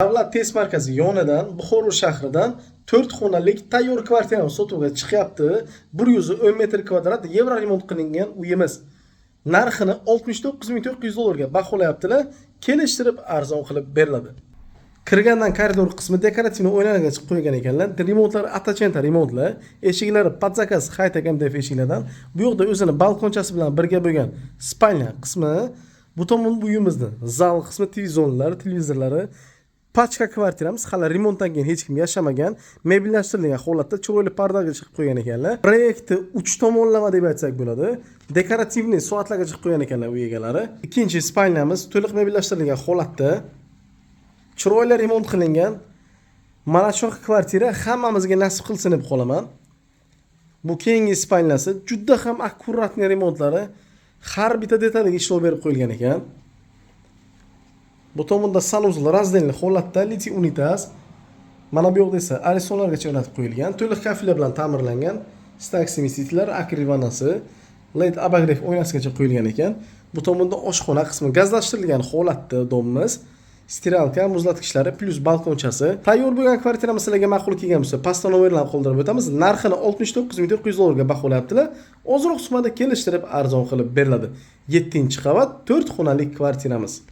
Davlat test markazi yonidan, Buxoro shahridan 4 xonalik tayyor kvartiramiz sotuvga chiqyapti. 110 metr kvadrat евроремонт qilingan uyimiz. Narxini 69 900 dollarga baholayaptilar, kelishtirib arzon qilib beriladi. Kirgandan koridor qismi декоративный oynalarga chiqib qo'ygan ekanlar. Remontlar Attachenta remontlar, eshiklari под заказ Hightech MDF eshiklardan. Bu yoqda o'zini balkonchasi bilan birga bo'lgan спальня qismi, bu tomon uyimizni zal qismi, televizorlar, televizorlari. Пачка kvartiramiz hali remontdan keyin hech kim yashamagan, mebellashtirilgan holatda chiroyli pardaga chiqib qo'ygan ekanlar. Proyekti uch tomonlama deb aytsak bo'ladi. Декоративный soatlarga chiqib qo'ygan ekanlar uy egalari. Ikkinchi спальня miz to'liq mebellashtirilgan holatda, chiroyli remont qilingan. Mana shu kvartira hammamizga nasib qilsin deb qolaman. Bu keyingi спальня si juda ham аккуратный remontlari, har bitta detaliga ishlov berib qo'yilgan ekan. Bu tomonda санузел раздельный holatda, литый unitaz. Mana bu yoqda esa arisonlargacha o'rnatib qo'yilgan, to'liq kafelar bilan ta'mirlangan, стак смеситель lar, akril vannasi, LED обогрев oynasigacha qo'yilgan ekan. Bu tomonda oshxona qismi gazlashtirilgan holatda дом imiz. Стиралка, muzlatkichlari плюс balkonchasi. Tayyor bo'lgan kvartiramiz sizlarga ma'qul kelgan bo'lsa, pastda nomerlarni qoldirib o'tamiz. Narxini 69 900 dollarga baholayaptilar. Ozroq summada kelishtirib arzon qilib beriladi. 7-qavat 4 xonali kvartiramiz.